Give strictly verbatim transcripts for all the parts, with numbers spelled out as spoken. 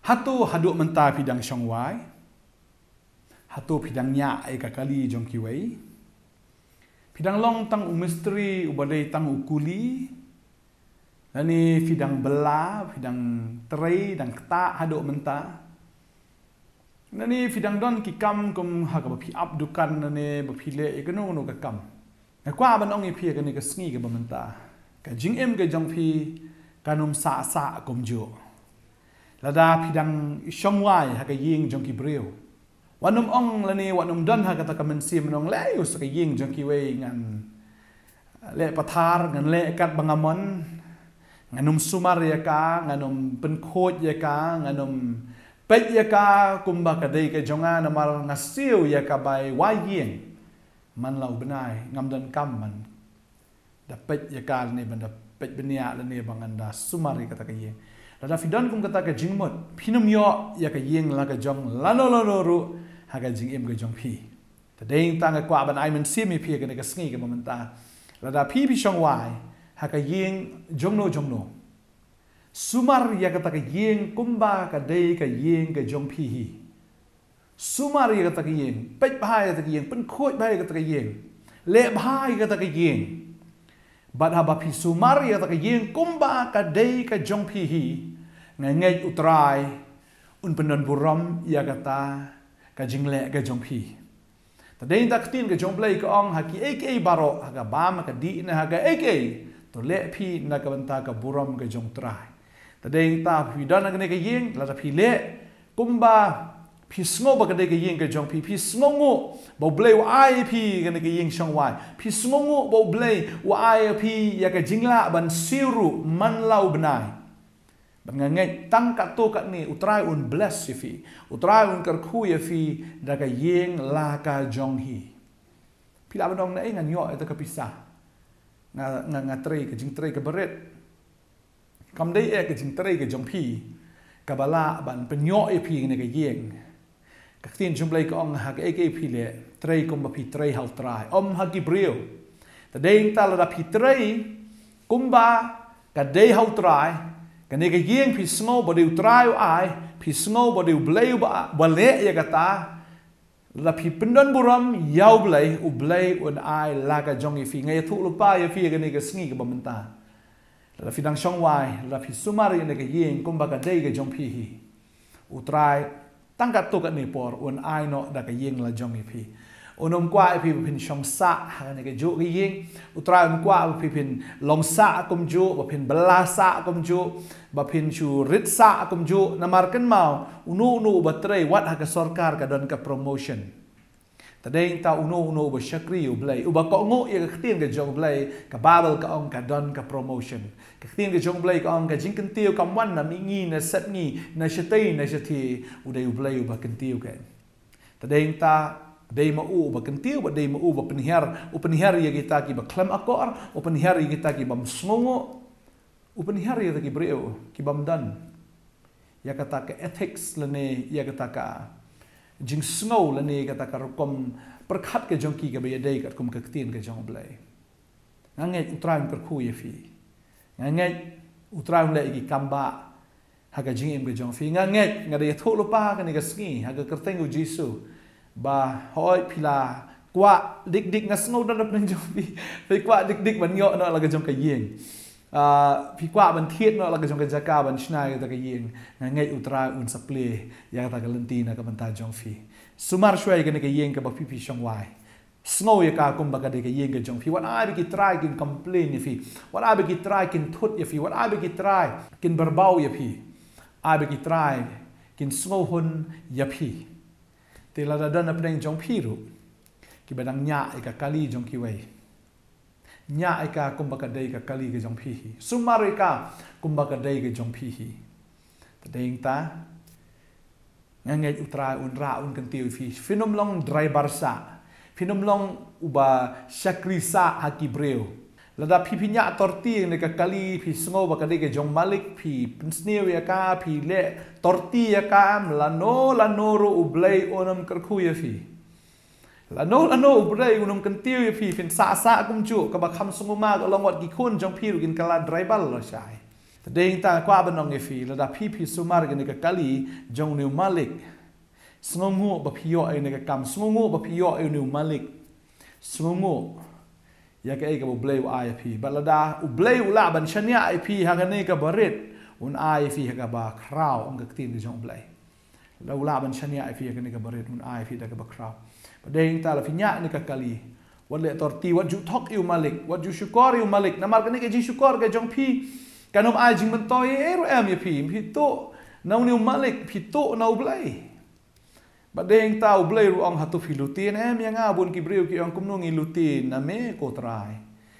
Hato haduh mynta phi dang shong wai? Hato phi dang ñiah ïa ka kali jong kiwei? Phi dang long tang u mistri uba dei tang u kuli? Lane phi dang bylla, phi dang trei, dang ktah haduh mynta? Lane phi dang don ki kam kum ha kaba phi ap dukan lane ba phi leh ïa kano kano ka kam? Nga kwah ban ong ïa phi ïa kane ka sngi kaba mynta, ka jingim ka jong phi kan ym sah sah kumjuh lada phi dang shong wai ha ka ïing jong ki briew. Wat nym ong lane wat nym don ha kata ka mynsiem ban ong, leh ïa u sa ka ïing jong kiwei, ngan leh pathar, ngan leh kat ba nga mon, ngan ym sumar ïa ka, ngan ym pynkhuid ïa ka, ngan ym peit ïa ka kumba ka dei ka jong nga, namar nga siew ïa ka bai wai ïing. Man la u bnai ngam don kam ban da peit ïa ka lane ban da peit bniah lane ba ngan da sumar ïa kata ka ïing. Lada phi don kum kata ka jingmut, phin ym ïoh ïa ka ïing la ka jong lano lano ruh ha ka jingim ka jong phi. Te dei tang nga kwah ban ai mynsiem ïa phi ha kane ka sngi kaba mynta, lada phi phi shong wai ha ka ïing jongno jongno, sumar ïa kata ka ïing kumba ka dei ka ïing ka jong phi hi. Sumar ïa kata ka ïing, peit bha ïa kata ka ïing, pynkhuid bha ïa kata ka ïing, leh bha ïa kata ka ïing. Bad haba phi sumar ïa kata ka ïing kumba ka dei ka jong phi hi, nga ngeit U Trai un pyndon burom ïa kata ka jingleh ka jong phi. Te dei ta ka ktien ka jong U Blei ka ong, ha kiei kiei baroh, ha ka bam, ha ka dih, ne ha kaei kaei, to leh phi na ka bynta ka burom ka jong U Trai. Te dei ta phi don ha kane ka ïing, lada phi leh kumba phi sngew ba ka dei ka ïing ka jong phi, phi sngewnguh ba U Blei u ai ïa phi kane ka ïing shong wai, phi sngewnguh ba U Blei u ai ïa phi ïa ka jinglah ban siew ruh man la u bnai. Bad nga ngeit tang katto katne U Trai un bless ïa phi, U Trai un kyrkhu ïa phi da ka ïing la ka jong hi. Phi lah ban ong, naei ngan ïoh ïa kata ka pisa? Nga, nga, nga trei ka jingtrei kaba rit. Kam dei eh ka jingtrei ka jong phi kaba lah ban pynïoh ïa phi kane ka ïing. Ka ktien jong U Blei ka ong, ha kaei kaei phi leh, trei kumba phi trei ha U Trai, ym ha ki briew. Te dei ta lada phi trei kumba ka dei ha U Trai, kane ka ïing phi sngew ba dei U Trai u ai, phi sngew ba dei U Blei uba, uba leh ïa kata, lada phi pyndon burom ïa U Blei, U Blei un ai la ka jong ïa phi. Nga ïathuh lypa ïa phi ha kane ka sngi kaba mynta, lada phi dang shong wai, lada phi sumar ïa kane ka ïing kumba ka dei ka jong phi hi, U Trai tang katto katne por un ai noh da ka ïing la jong ïa phi. Un ym kwah ïa phi ba phin shong sah ha kane kajuh ka ïing. U Trai um kwah ba phi phin long sah kumjuh, ba phin bylla sah kumjuh, ba phin shu rit sah kumjuh. Namar kynmaw, uno uno uba trei wat ha ka sorkar ka don ka promotion. Te dei ta uno uno uba shakri U Blei, uba kohnguh ïa ka ktien ka jong U Blei, ka Baibl ka ong ka don ka promotion. Ka ktien ka jong U Blei ka ong, ka jingkyntiew kam wan na mihngi, na sepngi, na shatei, na shathie, u dei U Blei uba kyntiew ka. Te dei ta, dei ma u uba kyntiew, bad dei ma u uba pynhiar, u pynhiar ïa kita kiba khlem akor, u pynhiar ïa kita ki bym sngewnguh, u pynhiar ïa kita ki briew ki bym don ïa kata ka ethics lane ïa kata ka jingsngew lane ïa kata ka rukom pyrkhat ka jong ki kaba ïadei katkum ka ktien ka jong U Blei. Nga ngeit U Trai un kyrkhu ïa phi. Nga ngeit U Trai un leh ïa ki kam ba ha ka jingim ka jong phi. Nga ngeit, nga da ïathuh lypa kane ka sngi ha ka kyrteng U Jisu, ba hooid phi la kwah dik dik, nga sngew da na pdeng jong phi, phi kwah dik dik ban ïoh noh la ka jong ka ïing. Ah, phi kwah ban thied noh la ka jong ka jaka ban shna ïa kata ka ïing. Nga ngeit U Trai un sa plie ïa kata ka lynti na ka bynta jong phi. Sumar shuwa ïa kane ka ïing kaba phi phi shong wai. Sngew ïa ka kumba ka dei ka ïing ka jong phi. Wat ai ba ki trai kin complain ïa phi. Wat ai ba ki trai kin thut ïa phi. Wat ai ba ki trai kin barbaw ïa phi. Ai ba ki trai kin sngewhun ïa phi. Te lada don na pdeng jong phi ruh kiba dang ñiah ïa ka kali jong kiwei, ñiah ïa ka kumba ka dei ka kali ka jong phi hi. Sumar ïa ka kumba ka dei ka jong phi hi. Te dei ta, nga ngeit U Trai un rah un kyntiew ïa phi. Phin ym long driver sah, phin ym long uba shakri sah ha ki briew. Lada phi phi ñiah torti ïa ka kali, phi sngew ba ka dei ka jong malik, phi pynsniew ïa ka, phi leh torti ïa ka, lano lano ruh U Blei un ym kyrkhu ïa phi. Lano lano U Blei un ym kyntiew ïa phi. Phin sah sah kumjuh, kaba kham sngewma ka long wat ki khun jong phi ruh kin kylla driver lashai. Te dei hangta kwah ban ong ïa phi, lada phi phi sumar ïa kane ka kali jong une u malik, sngewnguh ba phi ïoh ïa kane ka kam, sngewnguh ba phi ïoh ïa une u malik, sngewnguh ïa kaei kaba U Blei u ai ïa phi. Bad lada U Blei u lah ban shaniah ïa phi ha kane kaba rit, un ai ïa phi ha kaba khraw, ong ka ktien ka jong U Blei. Lada u lah ban shaniah ïa phi ha kane kaba rit, un ai ïa phi da kaba khraw. Bad dei hangta lada phi ñiah ïa kane ka kali, wat leh torti, wat ju thok ïa u malik, wat ju shukor ïa u malik. Namar kane ka jingshukor ka jong phi kan ym ai jingmyntoi ei ei ruh em ïa phi. Phi tuh na une u malik, phi tuh na U Blei. Bad dei hangta U Blei ruh u ong, hato phi lute ne em ïa nga? Bun ki briew ki ong, kumno ngi lute na me ko Trai?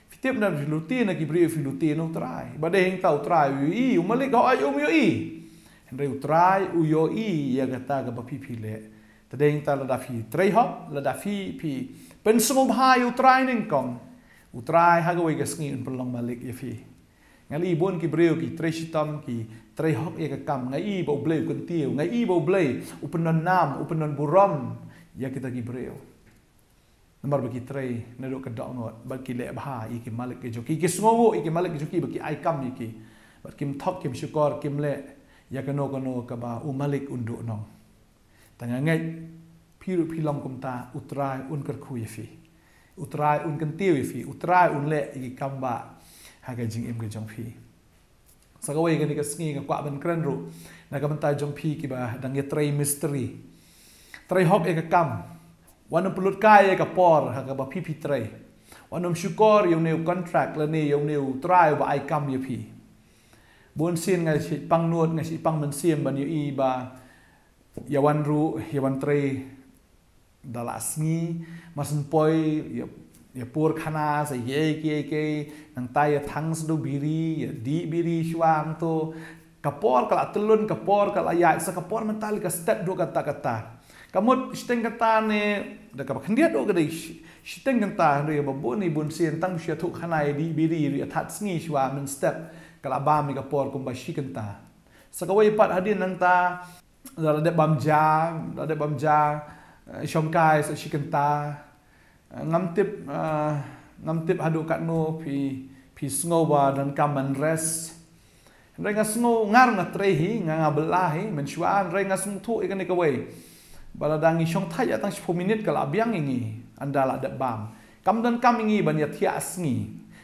Phi tip, lada phi lute na ki briew, phi lute na u Trai. Bad dei hangta u Trai u ïohi, u malik hooid um ïohi. Hynrei u Trai u ïohi ïa kata kaba phi phi leh. Te dei hangta lada phi trei hok, lada phi phi pynsngewbha ïa u Trai nyngkong, u Trai ha kawei ka sngi un pynlong malik ïa phi. Nga i bun ki briew ki trei shitom, ki trei hok ïa ka kam, nga i ba U Blei u kyntiew, nga i ba U Blei u pyndon nam, u pyndon burom ïa kita ki briew. Namar ba ki trei naduh ka dohnud, bad ki leh bha ïa ki malik ki jong ki, ki sngewnguh ïa ki malik ki jong ki ba ki ai kam ïa ki. Bad kim thok, kim shukor, kim leh ïa kano kano kaba u malik un duhnong. Tang nga ngeit phi ruh phi long kumta, u Trai un kyrkhu ïa phi, u Trai un kyntiew ïa phi, u Trai un leh ïa ki kam ba ha ka jingim ka jong phi. Sa kawei, kane ka sngi nga kwah ban kren ruh na ka bynta jong phi kiba dang ïa trei mistri. Trei hok ïa ka kam. Wat nym pynlut kai ïa ka por ha kaba phi phi trei. Wat nym shukor ïa une u contract lane ïa une u trai uba ai kam ïa phi. Bun sien nga shait pang nud, nga shait pang mynsiem ban ïohi ba ïa wan ruh, ïa wan trei da la sngi, mar syn poi ïa, ïa pur khana sa ïa kiei kiei, nangta ïa thang sa da u biri, ïa dih biri shuwa hangto. Ka por ka la tyllun, ka por ka la ïaid, sa ka por mynta lei ka stet duh katta katta. Ka mut shiteng kata ne da kaba khyndiat ruh ka dei shi-, shiteng kata, hynrei ba bun i bun sien tang shu ïathuh khana, ïa dih biri ruh ïa that sngi shuwa mynstep ka la bam ïa ka por kumba shi kynta. Sa kawei pat hadien nangta, la dep bam ja, la dep bam ja, eh, shongkai sa shi kynta. Eh, ngam tip, eh, ngam tip haduh katno phi, phi sngew ba donkam ban rest. Hynrei nga sngew, nga ruh nga trei hi, nga, nga bylla hi mynshuwa, hynrei nga sngewthuh ïa kane kawei, ba lada ngi shongthait ïa tang shiphew minit ka la biang ïa ngi, ynda la dep bam. Kam donkam ïa ngi ban ïa thiah sngi.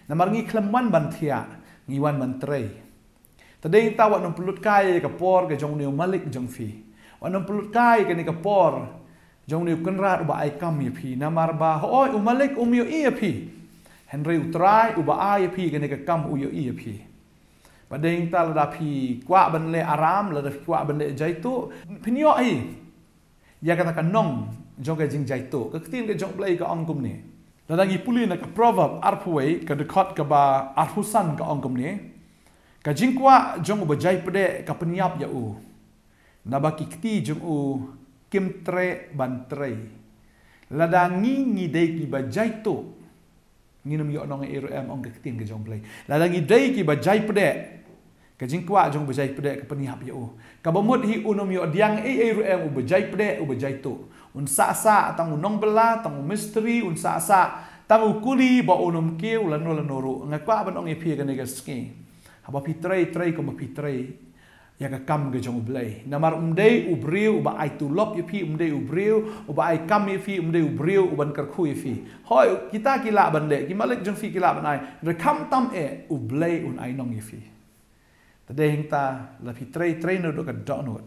Namar ngi khlem wan ban thiah, ngi wan ban trei. Te dei nangta wat nym pynlut kai ïa ka por ka jong une u malik jong phi. Wat nym pynlut kai ïa kane ka por jong une u kynrad uba ai kam ïa phi. Namar ba hooid u malik um ïohi ïa phi, hynrei u trai uba ai ïa phi kane ka kam u ïohi ïa phi. Bad dei nangta lada phi kwah ban leh aram, lada phi kwah ban leh jaituh, phin ïoh hi ïa kata ka nong jong ka jingjaituh. Ka ktien ka jong U Blei ka ong kumne. Lada ngi pule na ka Proverb arphew wei, ka dkhot kaba arphew san, ka ong kumne: Ka jingkwah jong uba jaipdeh ka pynïap ïa u, naba ki kti jong u kim treh ban trei. Lada ngi, ngi dei kiba jaituh, ngin ym ïoh nong ei ei ruh em, ong ka ktien ka jong U Blei. Lada ngi dei kiba jaipdeh, ka jingkwah jong uba jaipdeh ka pynïap ïa u. Kaba mut hi un ym ïoh pdiang ei ei ruh em uba jaipdeh, uba jaituh. Un sah sah tang u nongbylla, tang u mistri, un sah sah tang u kuli, ba un ym kiew lano lano ruh. Nga kwah ban ong ïa phi kane ka sngi, haba phi trei, trei kumba phi trei ïa ka kam ka jong U Blei. Namar um dei u briew uba ai tulop ïa phi, um dei u briew uba ai kam ïa phi, um dei u briew uban kyrkhu ïa phi. Hooid, kita ki lah ban leh, ki malik jong phi ki lah ban ai, hynrei khamtam eh U Blei un ai nong ïa phi. Te dei hangta lada phi trei, trei naduh ka dohnud,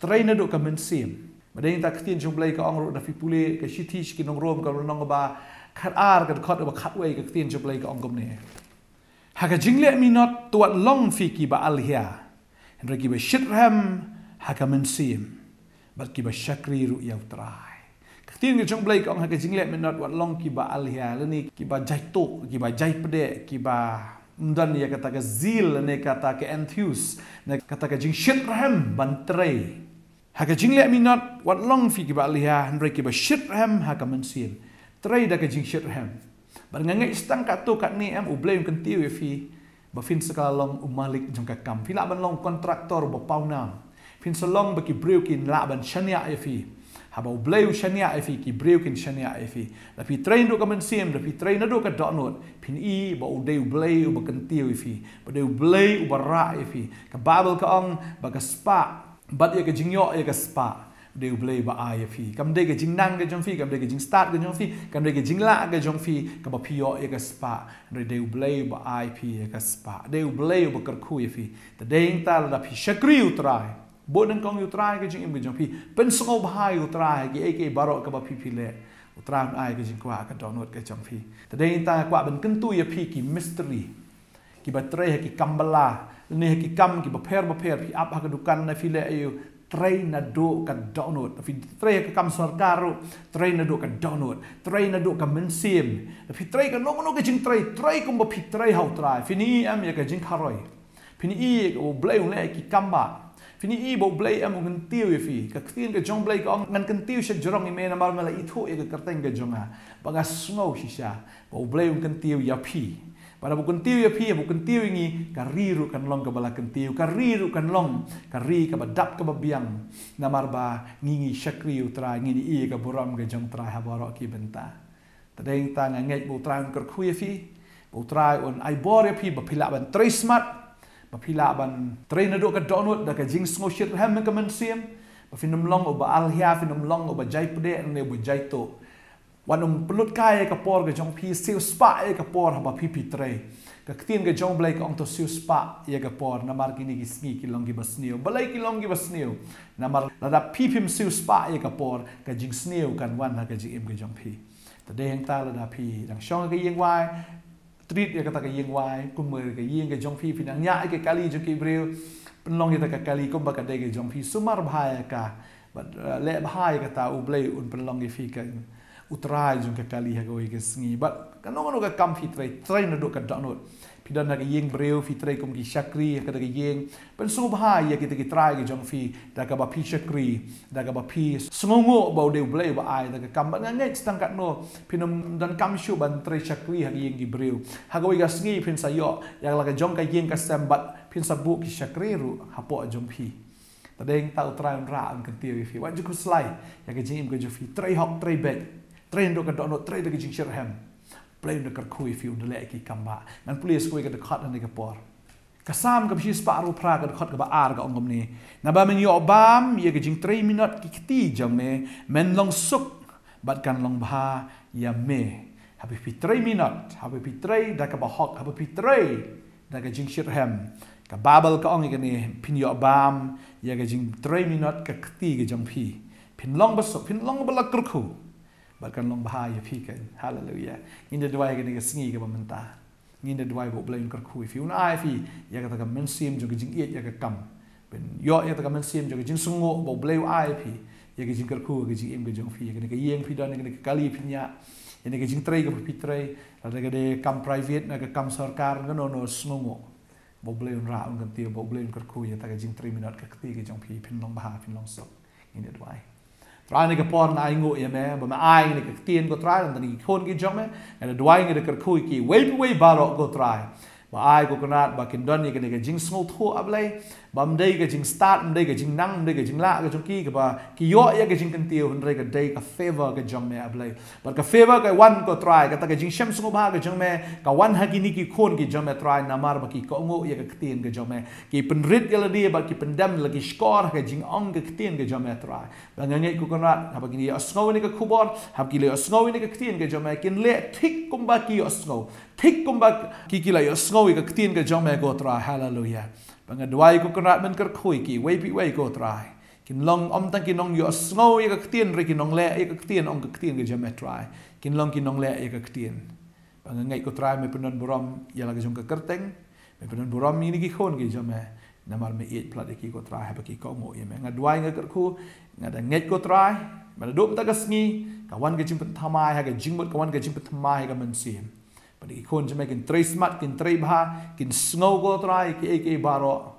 trei naduh ka mynsiem. Bad dei hangta ka ktien jong U Blei ka ong ruh, lada phi pule ka shithi sha ki nong Rom, ka lynnong ba khatar, ka dkhot ba khatwei, ka ktien jong U Blei ka ong kumne: Ha ka jingleh minot to wat long phi kiba alhia, hynrei kiba shitrhem ha ka mynsiem, bad kiba shakri ruh ïa U Trai. Ka ktien ka jong U Blei ka ong, ha ka jingleh minot wat long kiba alhia, lane kiba jaituh, kiba jaipdeh, kiba ym don ïa kata ka zeal, lane kata ka enthuse, ne kata ka jingshitrhem ban trei. Ha ka jingleh minot wat long phi kiba alhia, hynrei kiba shitrhem ha ka mynsiem. Trei da ka jingshitrhem. Bad nga ngeit sa tang katto katne em, U Blei un kyntiew ïa phi ba phin sa kylla long u malik jong ka kam. Phi lah ban long kontraktor ba pawnam. Phin sa long ba ki briew kin lah ban shaniah ïa phi. Haba U Blei u shaniah ïa phi, ki briew kin shaniah ïa phi. Lada phi trei naduh ka mynsiem, lada phi trei naduh ka dohnud, phin i ba u dei U Blei uba kyntiew ïa phi, ba dei U Blei uba rah ïa phi. Ka Baibl ka ong ba ka spah bad ïa ka jingïoh ïa ka spah, dei U Blei ba ai ïa phi. Kam dei ka jingnang ka jong phi, kam dei ka jingstad ka jong phi, kam dei ka jinglah ka jong phi, kaba phi ïoh ïa ka spah. Hynrei dei U Blei ba ai phi ïa ka spah. Dei U Blei uba kyrkhu ïa phi. Te dei hangta lada phi shakri U Trai, bud nyngkong ïa U Trai ka jingim ka jong phi, pynsngewbha ïa U Trai ha kiei kiei baroh kaba phi phi leh, U Trai un ai ka jingkwah ka dohnud ka jong phi. Te dei hangta nga kwah ban kyntu ïa phi ki mistri kiba trei ha ki kam bylla, ne ha ki kam kiba pher ba pher, phi ap ha ka dukan ne phi leh aïu, trei naduh ka dohnud. Phi trei ha ka kam sorkar ruh, trei naduh ka dohnud, trei naduh ka mynsiem. Phi trei kano kano ka jingtrei, trei kumba phi trei ha U Trai. Phin i em ïa ka jingkharoi? Phin i ba U Blei u leh ïa ki kam bah? Phin i ba U Blei em u kyntiew ïa phi? Ka ktien ka jong U Blei ka ong, ngan kyntiew sha jrong ïa me namar me la ithuh ïa ka kyrteng ka jong nga. Ba nga sngew shisha ba U Blei u kyntiew ïa phi. Ba haba u kyntiew ïa phi, haba u kyntiew ïa ngi, ka ri ruh kan long kaba la kyntiew, ka ri ruh kan long ka ri kaba dap kaba biang. Namar ba ngi ngi shakri U Trai, ngi ngi i ïa ka burom ka jong U Trai ha baroh ki bynta. Te dei hangta nga ngeit ba U Trai un kyrkhu ïa phi, ba U Trai un ai bor ïa phi, ba phi lah ban trei smat, ba phi lah ban trei naduh ka dohnud da ka jingsngewshitrhem ka mynsiem, ba phin ym long uba alhia, phin ym long uba jai pdeh ne uba jai tuh. Wat nym pynlut kai ïa ka por ka jong phi, siewspah ïa ka por haba phi phi trei. Ka ktien ka jong U Blei ka ong to siewspah ïa ka por, namar kine ki sngi ki long kiba sniew. Balei ki long kiba sniew? Namar lada phi phim siewspah ïa ka por, ka jingsniew kan wan ha ka jingim ka jong phi. Te dei hangta lada phi dang shong ha ka ïing wai, treat ïa kata ka ïing wai kum ka ïing ka jong phi, phi nang ñiah ïa ka kali jong ki briew, pynlong ïa kata ka kali kumba ka dei ka jong phi, sumar bha ïa ka, bad, eh, leh bha ïa kata, U Blei un pynlong ïa phi ka U Trai jong ka kali ha kawei ka sngi. Bad kano kano ka kam phi trei, trei naduh ka dohnud. Phi don ha ka ïing briew, phi trei kum ki shakri ha kata ka ïing, pynsngewbha ïa kita ki trai ki jong phi da kaba phi shakri, da kaba phi sngewnguh ba u dei U Blei uba ai da ka kam. Bad nga ngeit tang katno phin ym donkam shuh ban trei shakri ha ka ïing ki briew. Ha kawei ka sngi phin sa ïoh ïa la ka jong ka ïing ka sem bad phin sa buh ki shakri ruh hapoh jong phi. Te dei hangta U Trai un rah un kyntiew ïa phi. Wat ju khuslai ïa ka jingim ka jong phi, trei hok trei beit, trei naduh ka dohnud, trei da ka jingshitrhem. U Blei un da kyrkhu ïa phi, un da leh ïa ki kam bah. Ngan pule sa kawei ka dkhot ha kane ka por. Ka Salm kaba shispah arphew phra, ka dkhot kaba ar, ka ong kumne: Naba men ïoh bam ïa ka jingtrei minot ki kti jong me, men long suk bad kan long bha ïa me. Haba phi trei minot, haba phi trei da kaba hok, haba phi trei da ka jingshitrhem, ka Baibl ka ong ïa kane, phin ïoh bam ïa ka jingtrei minot ka kti ka jong phi. Phin long ba suk, phin long ba la kyrkhu, bad kan long bha ïa phi keiñ. Haleluia. Ngin da duwai kane ka sngi kaba mynta. Ngin da duwai ba U Blei un kyrkhu ïa phi, un ai ïa phi ïa kata ka mynsiem jong ka jingïeit ïa ka kam. Ban ïoh ïa kata ka mynsiem jong ka jingsngewnguh ba U Blei u ai ïa phi ïa ka jingkyrkhu ha ka jingim ka jong phi, ïa kane ka ïing phi don, ïa kane ka kali phi ñiah, ïa kane ka jingtrei kaba phi trei, lada ka dei ka kam private ne ka kam sorkar, kano kano, sngewnguh ba U Blei un rah un kyntiew, ba U Blei un kyrkhu ïa kata ka jingtrei minot ka kti ka jong phi, phin long bha, phin long suk. Ngin da duwai. Trai, ha kane ka por nga ainguh ïa me ba me ai ïa kane ka ktien, ko Trai, na bynta ki khun ki jong me. Nga da duwai, nga da kyrkhu ïa kiwei pa kiwei baroh, ko Trai, ba ai, ko Kynrad, ba kin don ïa kane ka jingsngewthuh, A Blei, ba ym dei ka jingstad, ym dei ka jingnang, ym dei ka jinglah ka jong ki kaba ki ïoh ïa ka jingkyntiew, hynrei ka dei ka favor ka jong me, A Blei. Bad ka favor ka wan, ko Trai, kata ka jingshem sngewbha ka jong me ka wan ha kine ki khun ki jong me, Trai, namar ba ki kohnguh ïa ka ktien ka jong me. Ki pynrit ïa lade bad ki pyndem la ki shkor ha ka jingong ka ktien ka jong me, Trai. Ba nga ngeit, ko Kynrad, haba kin ïohsngew ïa kane ka khubor, haba ki la ïohsngew ïa kane ka ktien ka jong me, kin leh thik kumba ki ïohsngew, thik kumba ki, ki la ïohsngew ïa ka ktien ka jong me, ko Trai. Haleluia. Ba nga duwai, ko Kynrad, men kyrkhu ïa kiwei pa kiwei, ko Trai. Kin long ym tang ki nongïohsngew ïa ka ktien, hynrei ki nongleh ïa ka ktien, ong ka ktien ka jong me, Trai. Kin long ki nongleh ïa ka ktien. Ba nga ngeit, ko Trai, me pyndon burom ïa la ka jong ka kyrteng, me pyndon burom ïa kine ki khun ki jong me, namar me ïeit palat ïa ki, ko Trai, haba ki kohnguh ïa me. Nga duwai, nga kyrkhu, nga da ngeit, ko Trai, ba naduh mynta ka sngi ka wan ka jingpynthymmai ha ka jingmut, ka wan ka jingpynthymmai ha ka mynsiem. Ba kine ki khun jong me kin trei smat, kin trei bha, kin sngew, ko Trai, kiei kiei baroh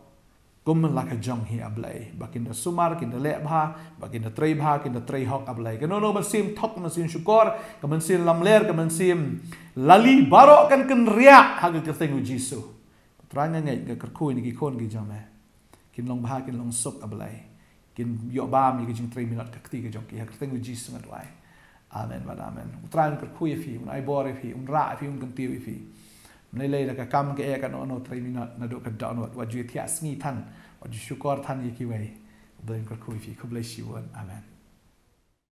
kum la ka jong hi, A Blei, ba kin da sumar, kin da leh bha, ba kin da trei bha, kin da trei hok, A Blei. Kano kano ka mynsiem thok, ka mynsiem shukor, ka mynsiem lamler, ka mynsiem lali, baroh kan kynriah ha ka kyrteng U Jisu. Trai, nga ngeit, nga kyrkhu ïa kine ki khun ki jong me. Kin long bha, kin long suk, A Blei. kin ïoh bam ïa ka jingtrei minot ka kti ka jong ki, ha ka kyrteng u Jisu nga duwai. Amen bad amen. U Trai un kyrkhu ïa phi, un ai bor ïa phi, un rah ïa phi, un kyntiew ïa phi. Ym lei lei da ka kam ka eh ka no no trei minot naduh ka dohnud, wat ju thiah sngi than, wat ju shukor than ïa kiwei. U Blei un kyrkhu ïa phi, khublei shibun. Amen.